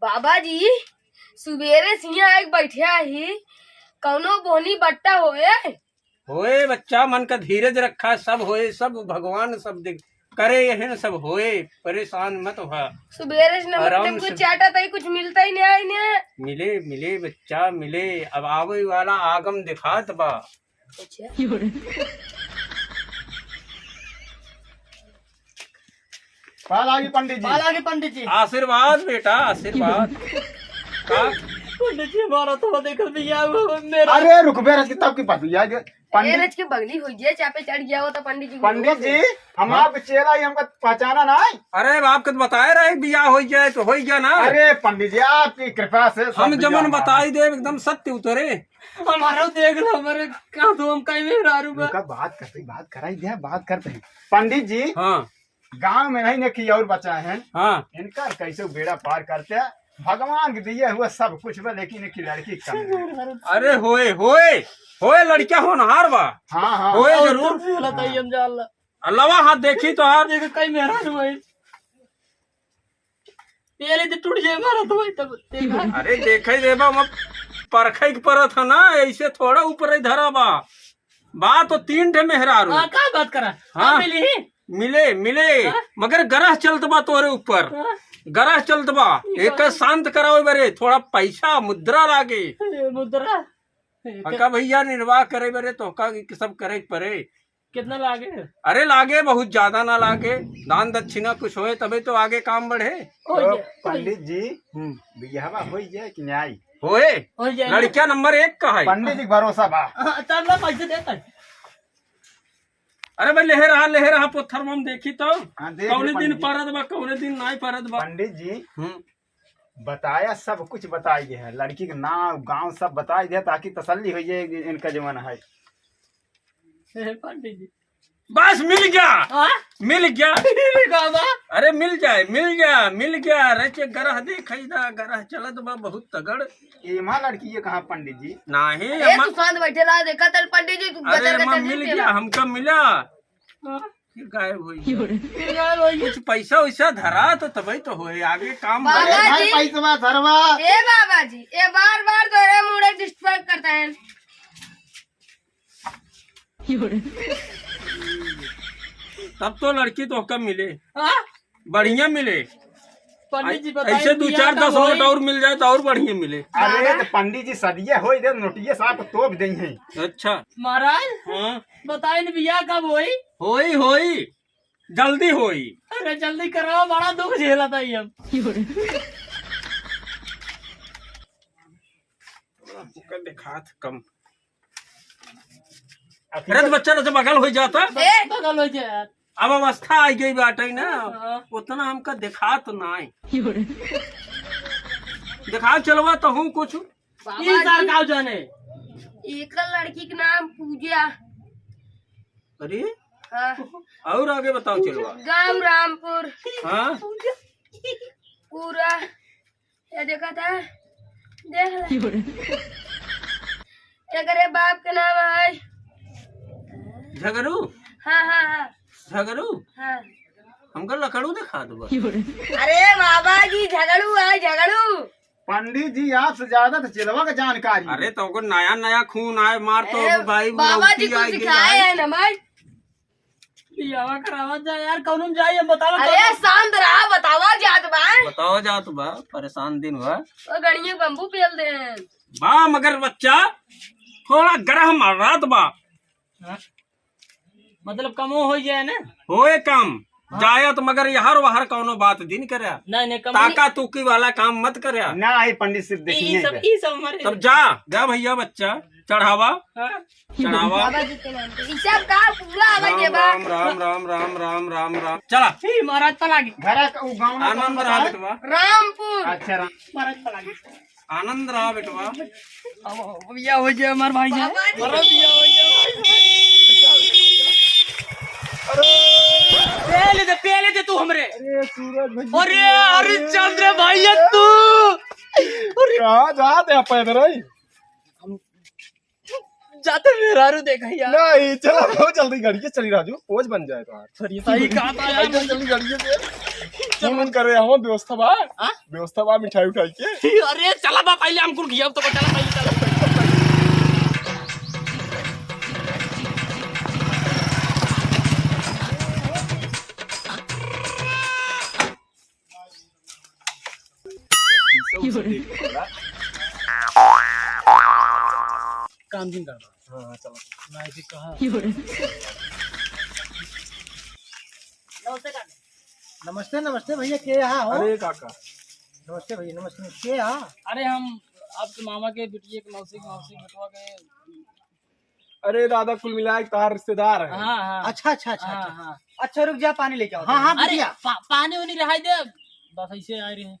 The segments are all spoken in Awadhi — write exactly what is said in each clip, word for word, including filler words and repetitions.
बाबा जी, सुबेरे से हियाँ आइके बैठे ही, कौनो बोहनी बट्टा होए? होए बच्चा, मन का धीरज रखा, सब होए, सब भगवान सब देख, करे यहन सब होए, परेशान मत हुआ। सुबेरे से न आराम मतलब कुछ से। चाटा तई कुछ मिलता ही नहीं है इन्हें। मिले, मिले बच्चा, मिले। अब आवे वाला आगम दिखात बा। अच्छा। पाल आगी पंडित जी। पाल आगी पंडित जी। आशीर्वाद बेटा, आशीर्वाद। का? पंडित जी, हमारा तो देखल बियाह हुआ, मेरा अरे रुक बे, रच के तब की बात हुई है। पंडित ए, रच के बगली हुई है, चापे चढ़ गया हो तो पंडित जी को पंडित जी, हम हाँ? आपके चेला ही, हमका पहचाना ना है। अरे, आपके तो बताए रहे, बियाह हो जाए तो हो गया ना। अरे पंडित जी, आपकी कृपा से सब हम बियाह जमन हमारा। बताई दे, एकदम सत्य उतरे। हमारा देख लो, हमारे का तो हम कहीं मेहरारू बा। रुका, बात करते, बात कराई दे, बात करते हैं। पंडित जी, हाँ। गांव में नहीं ने की और बचा है। हाँ। इनका कैसे बेड़ा पार करते हैं। भगवान के दिए हुए सब कुछ बा, लेकिन एक लड़की कम है। अरे होए, होए, होए लड़किया होनहार बा। हाँ, हाँ। होए और जरूर। तुम भी होला ताई हम जान ला। अलावा हाथ देखी तो हाथ। देखो कई मेहरान हुए। पहले तो टूट जाए हमारा तो भाई तब देखा। अरे देखे देबा, हम परखे के परत है ना, ऐसे थोड़ा ऊपर ही धरा बा। बा तो तीन ठे मेहरारू। हाँ, का बात करा? हाँ। का मिली? मिले, मिले। हाँ? मगर गरह चलत बा तोहरे ऊपर। हाँ? गरह चलत बा। ये एक कौन? शांत करावे बरे, थोड़ा पैसा, मुद्रा लागे। ए, मुद्रा? ए, हमका भैया निर्वाह करे बरे, तो का सब करे के परे। कितना लागे? अरे लागे, बहुत ज्यादा ना लागे। दान दक्षिणा कुछ होए, तबे तो आगे काम बढ़े। हो तो जाए, हो पंडित जी, हम्म। बियाहवा हो जाए कि नहीं? होए। हो जाए ना। लड़किया नंबर एक का है। पंडित जी के भरोसा बा। हाँ, तब ना पैसे देता है। अरे भाई, लेहे रहा, लेहे रहा, पत्थर में हम देखी तो। हाँ, देख कौने ले दिन पंडित। परत बा, कौने दिन नाई परत बा। पंडित जी, हम्म। बताया, सब कुछ बताई दे है, लड़की के नाम, गांव सब बताई दे, ताकि तसल्ली हो जाए कि इनका जमाना है। ए, पंडित जी। बस मिल गया। हाँ? मिल गया। का बा? अरे मिल जाए, मिल गया, मिल गया। अरे चे गरह देखई दा, गरह चलत बा बहुत तगड़। एमा लड़की ये कहाँ पंडित जी? नाही, अरे अम्मा। तू शांत बैठे ला, देखा तल पंडित जी, तू अरे गजर अम्मा, गजर मिल देते गया, ना। हमका मिला। हाँ। फिर गायब हो गया। फिर गायब हो गया। कुछ पैसा वैसा धरा तो तबे तो होए, आगे काम बाबा बढ़े। जी। भाई पैसवा धरवा। ए बाबा जी, ए बार बार तोरे मुड़े disturb करता है। तब तो लड़की तो कम मिले। हाँ? बढ़िया मिले। पंडित जी, ऐ-, बताई ऐसे दो बियाह चार कब दस नोट होई? और मिल जाए तो और बढ़िया मिले। अरे, बाबा। तो पंडित जी सदिया होई दे, नोटिया साहब तोप देई हैं। अच्छा। महाराज, हाँ? बताई न बियाह कब होई? होई, होई। जल्दी होई। अरे, जल्दी कराओ, बड़ा दुख झेलत हई हम। थोड़ा मुका देखात कम। अरे तो बच्चा तो बगल हो जाता। ए! बगल हो जाए यार। अब अवस्था आ गई बाटे ना, हाँ। उतना हमका देखात नाई। देखा चलवा तो हूँ कुछ। बाबा ई सार जी, का जाने? एकर लड़की के नाम पूजा। अरे? हाँ। और आगे बताओ चलवा। गांव रामपुर। हाँ? पूरा ये देखा था, देख ले। एकरे बाप के नाम है झगड़ू? हाँ, हाँ, हाँ। झगड़ू? हाँ। हमका लकड़ू दिखा दो बस। अरे बाबा जी, झगड़ू है, झगड़ू। पंडित जी, आपसे ज्यादा तो चेलवा के जानकारी। अरे, तो ओकर नया नया खून आए, मार तो ए, अब भाई बाबा जी बुढ़ौती कुछ आए गई सिखाए भाई। हैं ना भाई। बियाहवा करावा जा यार, कौनो में जाई, हम बतावा अरे, कौनो। शांत रहा, बतावा जात बा। बतावा जात बा, परेशान दिन बा। ओ गणिये बम्बू पेल दे। बा, मगर बच्चा, थोड़ा गरह मार रात बा। हाँ? मतलब कमो हो जाए ना? होए काम। हाँ। जायत मगर यहर वहर कौनो बात दिन करे। नहीं, नहीं, कमो ताका तुकी वाला काम मत करे। ना, आई पंडित सिर्फ ई, देखिए ई सब, है। ई सब हमारे तब जा, जा भैया बच्चा, चढ़ावा। हाँ। चढ़ावा। बाबा जी के नाम पे। ई सब का पूरा आवे राम, के बा। राम, राम, राम, राम, राम, राम, राम। चला। ई महाराज पलागी। घरा का उ गाँव ना आनंद कौन रहा बताए? बेटवा। रामपुर। अच्छा, राम। महाराज पलागी। आनंद रहा बेटवा। अब, अब या हो जाए हमार भाई जान। बाबा जी। अरे या हो जाए। अरे। पेले दे, पेले दे तू हमरे। अरे सूरज भैया। अरे हरिश्चंद्र भैया तू। अरे। कहाँ जात है पैदल रे? जाते मेहरारू देखा यार। नहीं, चला, बहुत जल्दी गाड़ी से चली राजू, पोज बन जाए तो। सही कहा था यार। जल्दी, जल्दी गाड़ी से। फोन वोन करे, हम व्यवस्था बा। हाँ? व्यवस्था बा, मिठाई उठाई के। अरे चला बा, पहले हम कुल खियाओ तो, चला पहले, चला। काम जिन कर। हाँ, हाँ, चलो। मैं भी कहा। नमस्ते, नमस्ते भैया, के यहाँ हो? अरे काका। नमस्ते भैया, नमस्ते, के यहाँ? अरे हम आपके मामा के बिटिया के मौसी के, मौसी के बेटवा के। अरे दादा, कुल मिला के तार रिश्तेदार है। हाँ, हाँ। अच्छा, अच्छा, अच्छा, हाँ, अच्छा। हाँ। अच्छा, रुक जा, पानी लेके आओ। हाँ, हाँ, अरे, बिटिया। पा-, पानी उनी रहाई दे, बस ऐसे आए रहे।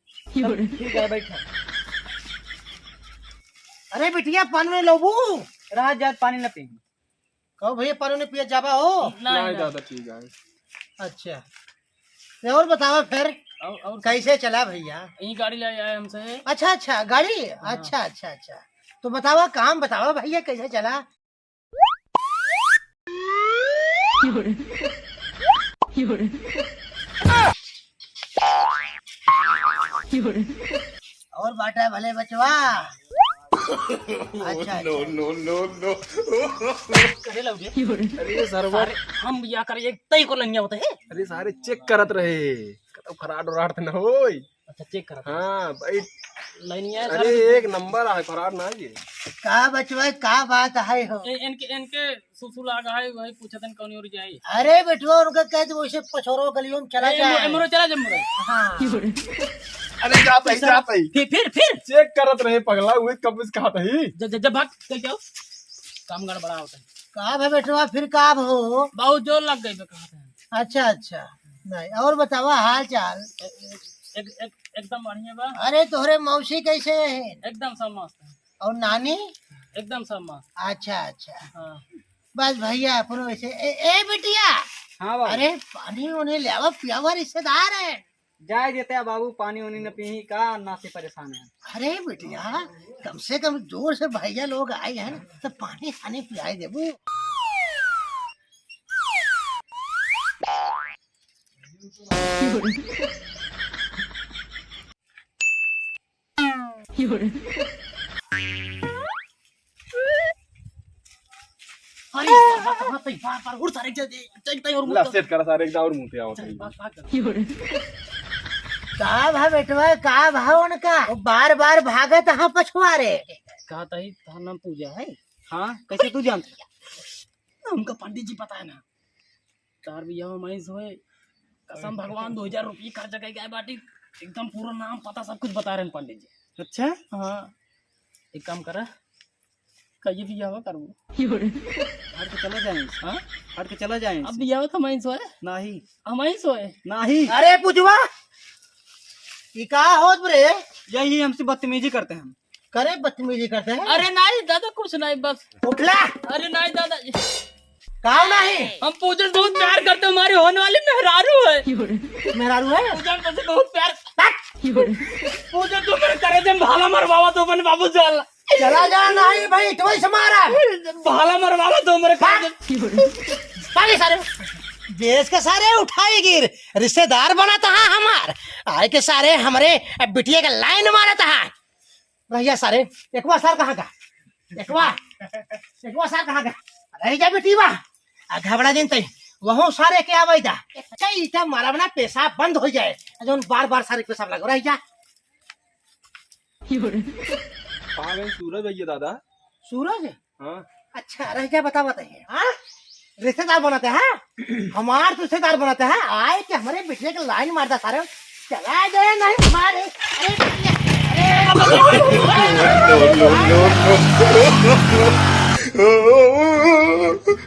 ठीक है, बैठा। अरे बिटिया, पानी नहीं लोबू? रहा जात पानी न पी। कहो भैया, पानी नहीं पिया जाबा हो? नहीं, नहीं नहीं। दादा, ठीक है। अच्छा, तो और बतावा फिर, और, और कैसे चला भैया? यही गाड़ी ले आए हमसे। अच्छा, अच्छा, गाड़ी? हाँ। अच्छा, अच्छा, अच्छा। तो बतावा, काम बतावा भैया, कैसे चला? और बाटा भले बचवा। अच्छा, अच्छा। No, no, no, no। करे लगे। अरे सरवा। सारे हम या कर एक तई को लंगिया होता है। अरे सारे चेक करत रहे, कतौ फराड उराड त न होई। अच्छा, चेक करत रहे। हाँ भाई। लाइनिया अरे सारे एक नंबर है, फराड ना ये। का बचवा, का बात है हो? ए, इनके, इनके सुसु लागा है, वही पूछत हन कौन ओर जाई। अरे बेटवा, उनका कह दो, वैसे पछोरो गलियों में चला ए, जाए। एमरो चला जा, एमरो। हाँ। अरे जात ही, जात ही। फिर, फिर, फिर? चेक करत रहे पगला, वही कब से कहा था ही। जब, जब, जब भाग, चल जाओ। काम गड़बड़ा होता है। का भा बेटवा, फिर का हो? बहुत जोर लग गई बे, कहा था। अच्छा, अच्छा। नहीं, और बतावा हाल चाल? ए-, ए-, एक, एक, एकदम बढ़िया बा। अरे, तोहरे मौसी कैसे है? एकदम सब मस्त है। और नानी? एकदम सब मस्त। अच्छा, अच्छा। हाँ। बस भैया, अपनो ऐसे, ए, ए बिटिया। हाँ बाबू। अरे, पानी उनी ले आवा, पियावा, रिश्तेदार है। जाए देते हैं बाबू, पानी उनी न पीही का, ना से परेशान है। अरे बिटिया, कम से कम जोर से भैया लोग आए हैं, तो पानी खाने पियाए देबू। अरे, बार, बार, बार, बार, उठ सारे, एक, एक, एक, एक और ला, मुंह सेट करा सारे, एक और मुंह पे आओ। चल, भाग, भाग, चल। का भा बेटवा, का भा उनका? वो बार बार भागत हाँ पछुआ रे। कहा तही, तहार नाम पूजा है? हाँ, कैसे तू जानते? हमका पंडित जी पता है ना। तार बियाह में माइस होए, कसम भगवान, दो हजार रुपये खर्च कर गए बाटी, एकदम पूरा नाम पता सब कुछ बता रहे हैं पंडित जी। अच्छा? हाँ। एक काम करा, कहिए बियाह करबो। हट के चला जाए। हाँ? हट के चला जाए। अब बियाह तो माइस होए? नहीं। हमाइस होए? नहीं। अरे पुजवा, ई का होत रे? यही हमसे बदतमीजी करते हैं। करे बदतमीजी करते हैं? अरे नहीं दादा, कुछ नहीं, बस। उठला। अरे नहीं दादा। काव नहीं? हम पूजा से बहुत प्यार करते हैं, हमारी होने वाली मेहरारू है। मेहरारू है? पूजा से बहुत प्यार। हट। पूजा तो मेरे करे थे, भाला मरवावा तो अपन बाबू से वाला। चला जा, नहीं भाई, इटवई से मारा। भाला मरवावा तो मेरे करे थे। पागल सारे। देश के सारे उठाई गिर, रिश्तेदार बनत हा हमार। आए के सारे हमरे बिटिया के लाइन मारत हा। रहिया सारे, एकवा सार कहाँ का? एकवा, एकवा सार कहाँ का? रह जा बेटी बा। आ घबरा जिन तई, वहू सारे के आवे दा। कई इटा मारब ना, पेशाब बंद हो जाए। जौन बार बार सारे पेशाब लगो, रह जा। कहाँ गए सूरज भैया दादा? सूरज? हाँ। अच्छा, रह जा, बता, बताइए। हाँ? रिश्तेदार बनाते हैं? हमार तो रिश्तेदार बनाते हैं, आए कि हमरे बिटिया के लाइन मारता सारे। चला गया नहीं मारे। अरे, अरे,